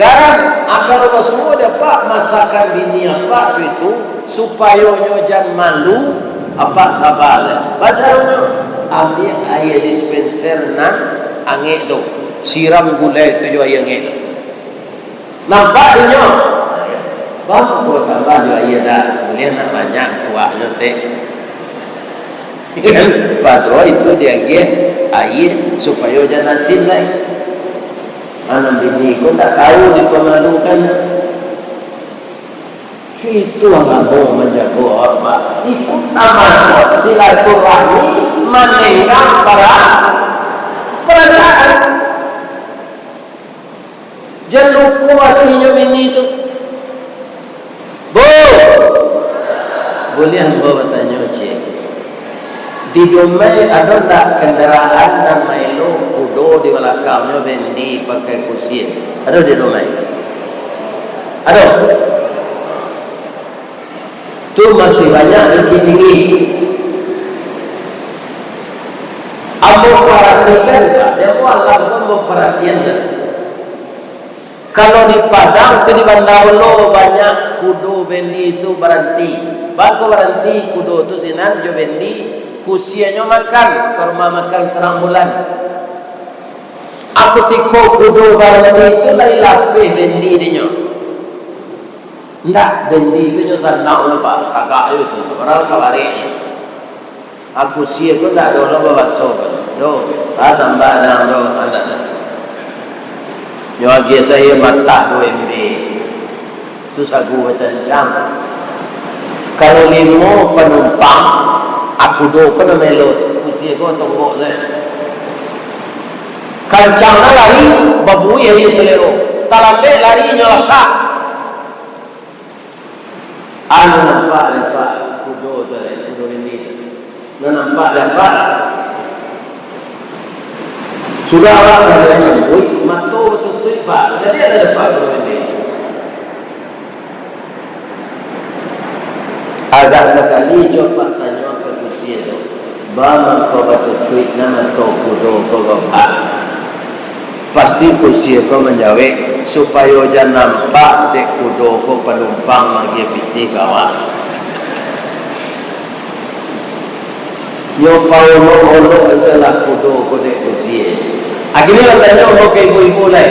garam. Ah, kalau basuo dek apak, masakan bini apak tu itu, supayo nyo jan malu, apak saba se. Bacaronyo, ambiak aia dispenser nan angek tu, siram gulai tu jo aia angek tu. Nampak inyo? Bang, ko tambah jo aia dah. Buliah nak banyak kuahnyo teh. Kan? Padahal itu diagiah aia supayo jan asin lai. Anak bini ko ndak tahu dipamalukan. Itu agamo manjago awak, Pak. Itu tamasuak silaturahmi, manenggang para-, parasaan. Jan luko atinyo bini tu. Bu! Buliah ambo batanyo, ciek? Di Dumai ado ndak kandaraan nan maelo kudo di balakangnyo bendi pakai kusie? Ado di Dumai? Ado? Tu masih banyak Bukittinggi. Ambo paratikan, Pak, di ambo alam tu ambo paratian sajo. Kalau di Padang tu, di Banda Olo, banyak kudo bendi tu baranti. Baa kok baranti kudo tu sinan jo bendi, kusienyo makan ka rumah makan Terang Bulan. Kutiko kudo baranti tu, lai lapeh bendi dinyo. Ndak, bendi tu nyo sandang tu, Pak, tagak jo tu, urang ka barek. Kusie tu ndak ado lo babaso ko. Yo, lah sambah dang tu, andak tu. Nyo agiah sayo matah duo ember. Tu sagu bacancang. Kalau limo panumpang, kudo ko nan maelo tu, kusie ko tombok sajo. Kancang lah lari, babuih aia salero. Talambek lari nyo lakak. Anu nampak dek Apak, kudo tu, kudo bendi tu. Nan nampak dek Apak. Sudah awak ka lambuik, mato batutuik, Pak. Jadi ado dek Apak kudo bendi. Agak sakali jo Apak tanyo ka kusie tu, "Baa mangko batutuik nan mato kudo ko, Pak?" Pasti kusie ko manjawek, "Supayo jan nampak dek kudo ko panumpang maagiah pitih ka awak." Nyo paolok-olok sajolah kudo ko dek kusie. Akhirnyo tanyo ambo ka ibu-ibu lai,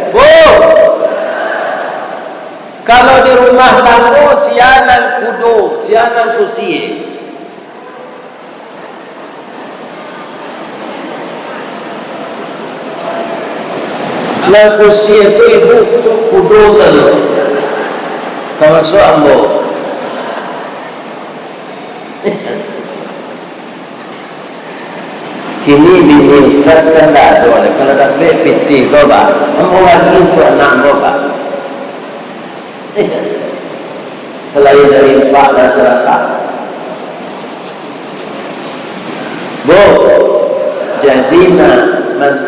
"Bu, kalau di rumah tanggo, sia nan kudo, sia nan kusie?" Nan kusie tu ibu, kudo tadi. Tamasuak ambo. Kini bini ustaz kan ndak ado lai. Kalau dapek pitih ko, Pak, ambo bagi untuak anak ambo, Pak. Salain dari infak dan sadakah. Bu, jadi nan,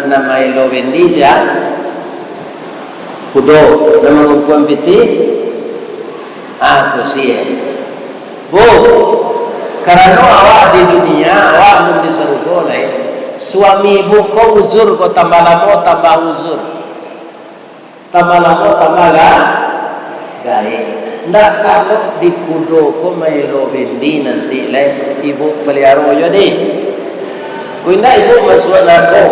nan maelo bendi sia? Kudo. Nan mangumpuan pitih? Ah, kusie. Bu, karano awak di dunia, awak alun di sarugo lai. Suami ibu ko uzur ko, tambah lamo tambah uzur, tambah lamo tambah ga-, gaek. Ndak talok di kudo ko maelo bendi nanti lai, ibu paliaro jo deh. Ko indak ibu masuak narako.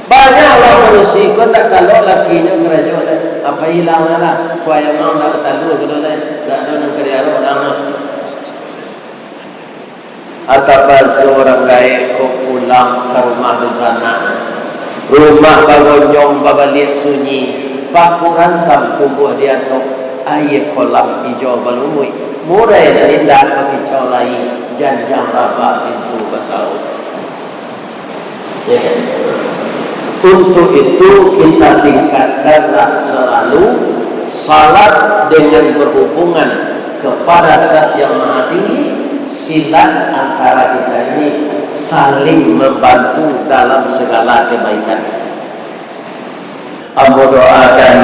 Banyak urang padusi ko ndak talok lakinyo karajo lai. Apo ilang lah, kuai amang ndak batalua ko lai. Ndak ado nan ka diarok urang. Ataupun surang gaek ko pulang ka rumah dunsanak. Rumah bagonjong babaliak sunyi, bakuransam tumbuah di atok, aia kolam ijo balumuik, murai nan indak bakicau lai, janjang rabak pintu basaut. Ya. Untuk itu kita tingkatkanlah selalu salat dengan berhubungan kepada Zat yang Maha Tinggi, silat antara kita ini saling membantu dalam segala kebaikan. Ambo doakan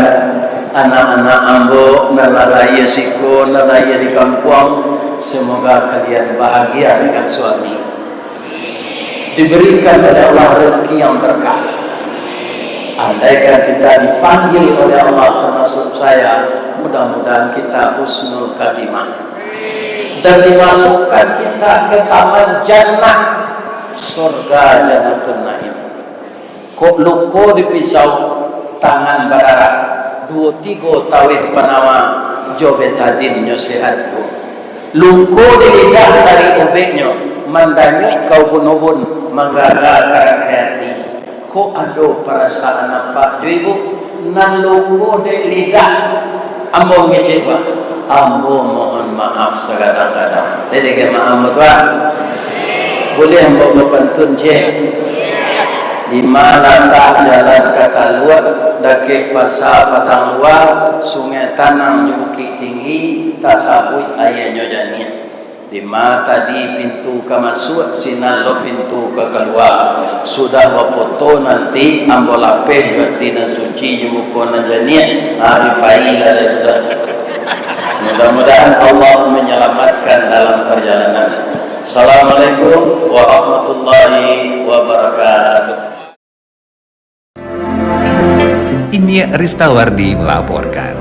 anak-anak ambo nan lah lahia siko, nan lahia di kampuang, semoga kalian bahagia dengan suami. Diberikan oleh Allah rezeki yang berkah. Andaikan kita dipanggil oleh Allah termasuk saya, mudah-mudahan kita husnul khatimah. Dan dimasukkan kita ke taman jannah, surga Jannatun Naim. Kok luko di pisau, tangan badarah, duo tigo taweh panawa, jo betadin nyo sehat juo. Luko di lidah sari ubeknyo, mandanyuik ka ubun-ubun, manggaga ka rangkai ati. Kok ado parasaan apak jo ibu, nan luko dek lidah? Ambo ngecek, Pak. Ambo mohon maaf sagadang-gadang. Jadi, ke maaf ambo tu, ah. Boleh ambo bapantun, cek? Di ma latak jalan ka Taluak, dakek Pasa Padang Lua, Sungai Tanang jo Bukik Tinggi, tasabuik aianyo janiah. Di ma tadi pintu ka masuak, sinan lo pintu ka kalua. Sudah bafoto nanti, ambo lapeh jo ati nan suci jo muko nan janiah. Ah, pai lah sudah. Mudah-mudahan Allah menyelamatkan dalam perjalanan. Assalamualaikum warahmatullahi wabarakatuh. Inyiak Ristawardi melaporkan.